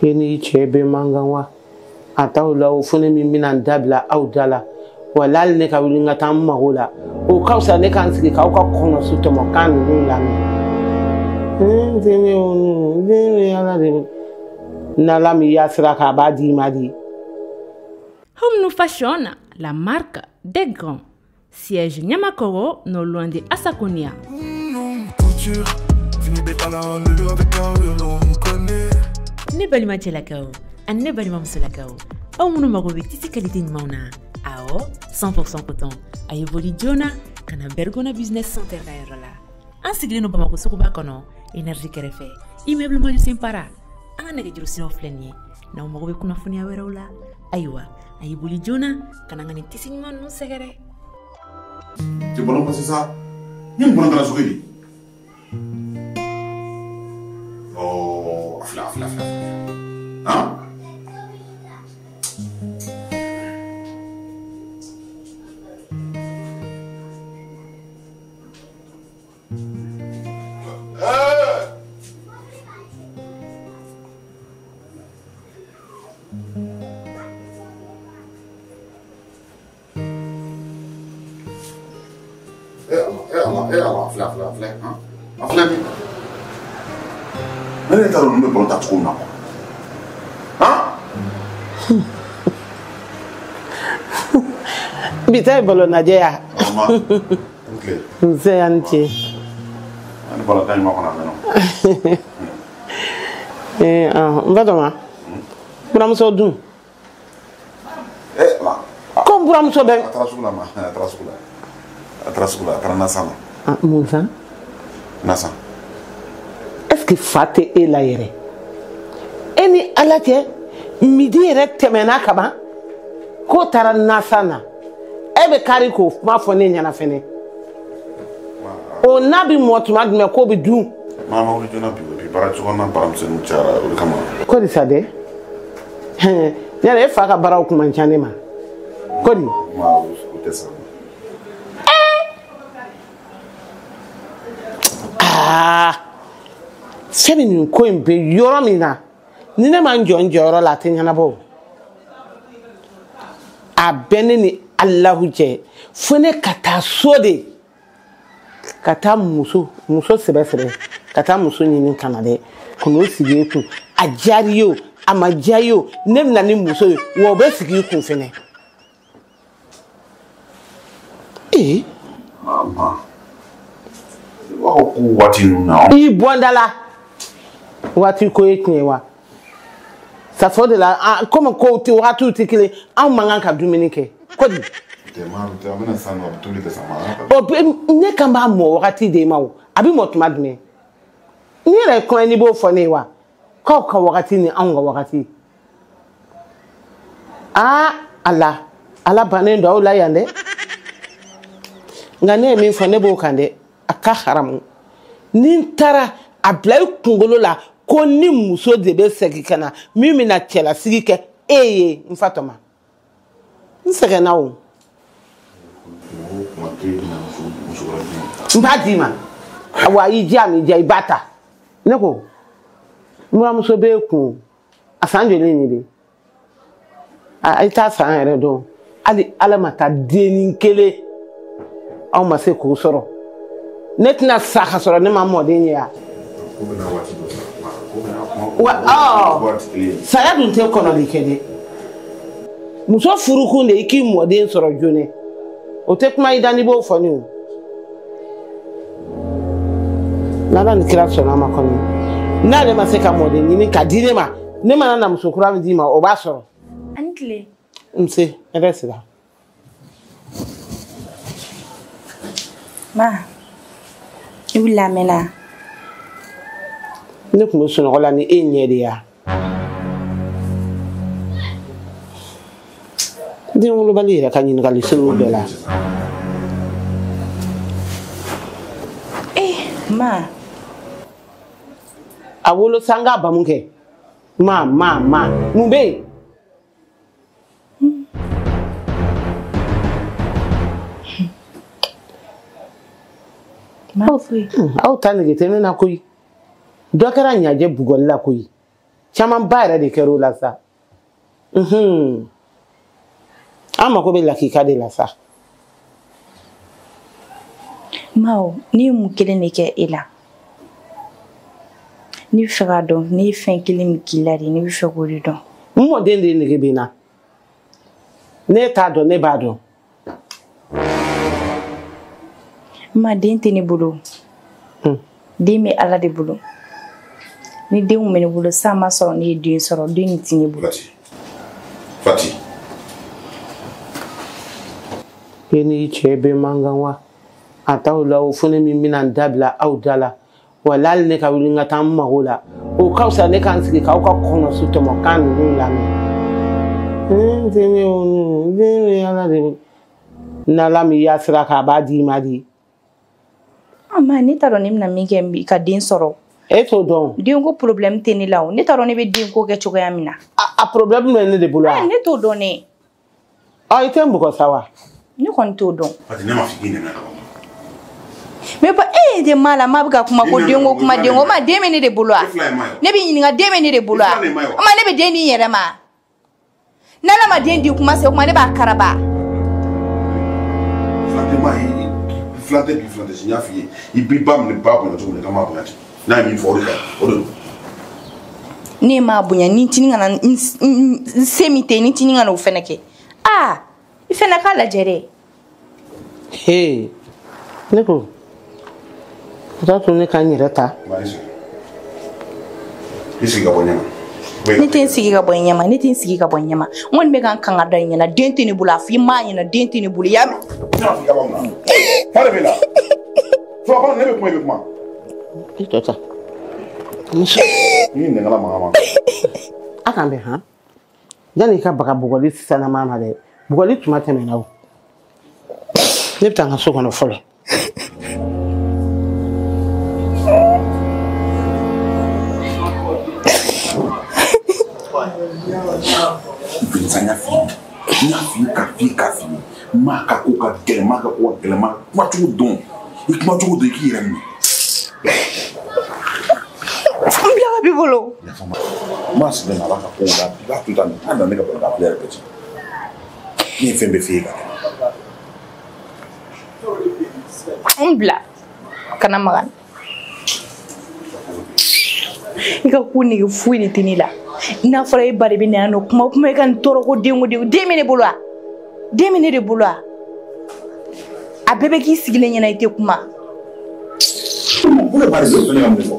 E n'i cɛ bɛ mankan wa? A t'aw la o fo ne min bɛna n dabila aw da la. Wala hali ne ka wuli n ka taa n mago la. O ka fisa ne ka n sigi k'aw ka kɔnɔsu tɔmɔkan ninnu lamɛn. Den ala de n'ala min y'a sira kan a b'a di ma di. Home New Fashion, la marque des grands. Siège Niamakoro, non loin de Assakonia. Ne balima cɛlakaw ani ne balima musolakaw, aw minnu mago bɛ tissu qualité ɲumanw na, awɔ 100% coton, a ye boli joona ka na Bergona Business Center ka yɔrɔ la. An sigilen don Bamakɔ suguba kɔnɔ, énergie kɛrɛfɛ, immeuble Majusen Para. An ka nɛgɛjuru siraw filɛ nin ye, n'aw mago bɛ kunnafoniya wɛrɛw la, ayiwa a ye boli joona ka na n ka nin tissu ɲuman ninnu sɛgɛrɛ. Tɛ bɔlɔn sisan, ni mun kɛra sogo de? Oh, a filɛ a filɛ a filɛ. Han? A filɛ min? Ne t'a dɔn ninnu bɛ ballon ta cogo min na quoi. Han? Bi ta ye ballon lajɛ ya? Nse a ni ce. Ani ballon ta ɲuman kɔnɔ a mɛnna. N Batɔma, buramuso dun? Ko buramuso bɛ. A taara sugu la ma, a taara sugu la. A taara sugu la, a taara nasan na. Mun san? Nasan. Est-ce que fa tɛ e la yɛrɛ? E ni Ala cɛ, midi yɛrɛ tɛmɛna ka ban, k'o taara nasan na. E bɛ kari k'o kuma fɔ ne ɲɛna fɛnɛ. O n'a bɛ mɔ tuma jumɛn k'o bɛ dun? Maa ma wuli joona bi, bi baara sokɔnɔna baaramisɛnninw cayara o de kama. Ko di sa dɛ? Yala e fa ka baaraw kun man ca ne ma. Ko di? Ma o tɛ sa. Aa, fɛn min nin ko in bɛ yɔrɔ min na, ni ne ma n jɔ n jɔyɔrɔ la a tɛ ɲɛnabɔ o. A bɛ ne ni Alahu cɛ, fo ne ka taa so de, ka taa muso sɛbɛ sɛbɛ, ka taa muso ɲini ka na dɛ, ka n'o sigi e kun. A diyara i ye o, a ma diya i ye o, ne bɛ na ni muso ye, wa o bɛ sigi i kun fɛnɛ. Ee. Mama. I b'a fɔ ko waati ninnu na. I bɔnda la waati ko ye tiɲɛ wa? Ça fait de la komi kow tɛ wagatiw tɛ kelen, anw man kan ka dumuni kɛ ko di? O ne kan b'a mɔ wagati de ma o, a bɛ mɔ tuma jumɛn? Ni yɛrɛ ye kɔɲɔ n'i b'o fɔ ne ye wa? K'aw ka wagati ni anw ka wagati. Aa Ala, Ala bannen don aw la yan dɛ. Nka ne ye min fɔ ne b'o kan dɛ. A ka haramu. Ni n taara a bila i kunkolo la ko ni muso de bɛ segin ka na min bɛna cɛlasigi kɛ e ye n Fatɔma. N sɛgɛnna o. N b'a d'i ma. Wa i diya min diya i b'a ta. Ne ko n buramuso b'e kun a san joli nin de? A i t'a san yɛrɛ dɔn. Hali Ala ma taa dennin kelen aw ma se k'o sɔrɔ. Ne tɛna sa ka sɔrɔ ne ma mɔden ye ya. Wa saya dun tɛ kɔnɔli kɛ dɛ. Muso furukun de i k'i mɔden sɔrɔ joona. O tɛ kuma i da n'i b'o fɔ ne o. N'Ala ni kira sɔnna a ma kɔni, n'ale ma se ka mɔden ɲini ka di ne ma, ne mana na muso kura min d'i ma o b'a sɔrɔ. A ni tile. Nse, hɛrɛ sira. Ma, i wulila a mɛnna. Ne tun bɛ sunɔgɔ la ni e ɲɛ de ya. Den wolobali yɛrɛ ka ɲininkali sugu bɛɛ la. Eh, ma. A wolo sanga ba mun kɛ? Ma, ma, ma. Mun bɛ yen? Aw ta nege tɛ ne na koyi. Dɔ kɛra ɲajɛ bugɔli la koyi. Camanba yɛrɛ de kɛra o la sa. An mako bɛ lakika de la sa. Maaw, ne ye mun kelen de kɛ e la? Ne bɛ fɛ k'a dɔn ne ye fɛn kelen min k'i la de, ne bɛ fɛ k'o de dɔn. N mɔden de nege bɛ n na. Ne t'a dɔn, ne b'a dɔn. Ma den tɛ ne bolo. Den bɛ Ala de bolo. Ni den kun bɛ ne bolo san ma sɔrɔ ne ye den sɔrɔ, den nin tɛ ne bolo. Fati. E n'i cɛ bɛ mankan wa? A t'aw la o fo ne min bɛna n dabila aw da la. Wala hali ne ka wuli n ka taa n mago la. O ka fisa ne ka n sigi k'aw ka kɔnɔsu tɔmɔkan ninnu lamɛn. Den bɛ Ala de bolo. N'Ala m'i ya sira kan a b'a d'i ma de. Ma ne t'a dɔn ne bɛna min kɛ ka den sɔrɔ. E t'o dɔn. Denko problème tɛ ne la o. Ne t'a dɔn ne bɛ denko kɛ cogoya min na. A problème bɛ ne de bolo wa? Ne t'o dɔn ne. I tɛ n bugɔ sa wa? Ne kɔni t'o dɔn. Fati, ne m'a fɔ k'i nɛnɛ ka ban. Mais ba e de ma la, ma bɛ ka kuma ko denko kuma denko ma den bɛ ne de bolo wa? Ne b'i ɲininka den bɛ ne de bolo wa? Ma ne bɛ den di n yɛrɛ ma. N'Ala ma den di kuma se o kuma ne b'a karaba. Filan ma ye filan tɛ bi filan tɛ sini n y'a f'i ye i b'i ba minɛ ba bonya cogo min na i ka maa bonya ten n'a ye min fɔ o de ka ɲi o de don. Ne m'a bonya ni tini kana n se min tɛ ni tini kana o fɛnɛ kɛ aa i fɛnɛ k'a lajɛ dɛ. Hee ne ko o t'a to ne ka n yɛrɛ ta. I sigi ka bɔ ɲɛma. Ne tɛ n sigi ka bɔ ɲɛma, ne tɛ n sigi ka bɔ ɲɛma. N kɔni bɛ ka n kanga da i ɲɛna, den tɛ ne bolo, a fɔ i m'a ɲɛna, den tɛ ne bolo, i y'a mɛn. Ne b'a fɔ i ka bɔ mun na? Fa de b'e la. Fɔlɔ ne bɛ kuma i bɛ kuma. I tɔ ta. N'i nɛgɛla mankan ma. A k'an bɛn han. Yanni i ka baga bugɔli sisanama ma dɛ. Bugɔli tuma tɛmɛna o. Ne bɛ taa n ka so kɔnɔ fɔlɔ. Vincent y'a f'i ye, n y'a f'i ye k'a f'i ye k'a f'i ye, maa ka ko ka gɛlɛn, maa ka ko ka gɛlɛn, maa kumacogo dɔn, i kumacogo dɔn i k'i yɛrɛ minɛ. N bila ka b'i bolo. Maa sigilen a b'a ka kow la, i b'a to tan, n'a nana ne ka balo k'a bila yɛrɛ bɛɛ ci. Ne ye fɛn bɛɛ f'i ye ka tɛmɛ. N bila, kana maga. I ka ko nege foyi de tɛ ne la. N'a fɔra e ba de bɛ na yan nɔ kuma o kuma i ka nin tɔɔrɔ ko den ko den den bɛ ne bolo wa? Den bɛ ne de bolo wa? A bɛɛ bɛ k'i sigilen ɲɛna i tɛ kuma. O de ba de bɛ fɛnɛ ka mun fɔ?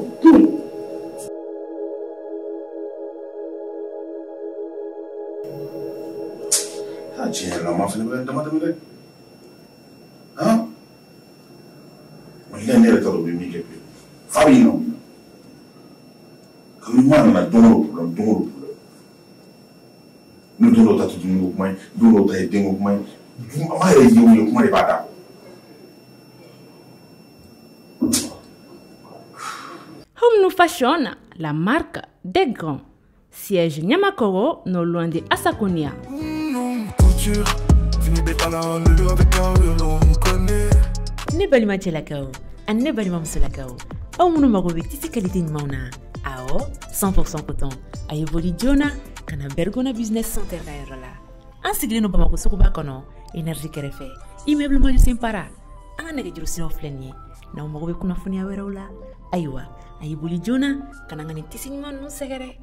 Ah tiɲɛ yɛrɛ la ma fɛnɛ bɛ dama tɛmɛ dɛ. Han? Walahi ne yɛrɛ t'a dɔn u bɛ min kɛ bilen. Fa bɛ ɲinɛ o. Kabini maa nana don o don don o don ni don dɔw ta tɛ dumuni ko kuma ye don dɔw ta ye denko kuma ye a m'a yɛrɛ ye o ye kuma de b'a da kɔ. Home New Fashion, la marque des grands. Siège Niamakoro, non loin de Assakonia. Ne balima cɛlakaw ani ne balima musolakaw, aw minnu mago bɛ tisi qualité ɲumanw na, awɔ 100% coton, a ye boli joona ka na Bergona Business Center ka yɔrɔ la. An sigilen don Bamakɔ suguba kɔnɔ, énergie kɛrɛfɛ, immeuble Maju Para. An ka nɛgɛjuru siraw filɛ nin ye, n'aw mago bɛ kunnafoniya wɛrɛw la, ayiwa a ye boli joona ka na n ka nin tisi ɲuman ninnu sɛgɛrɛ.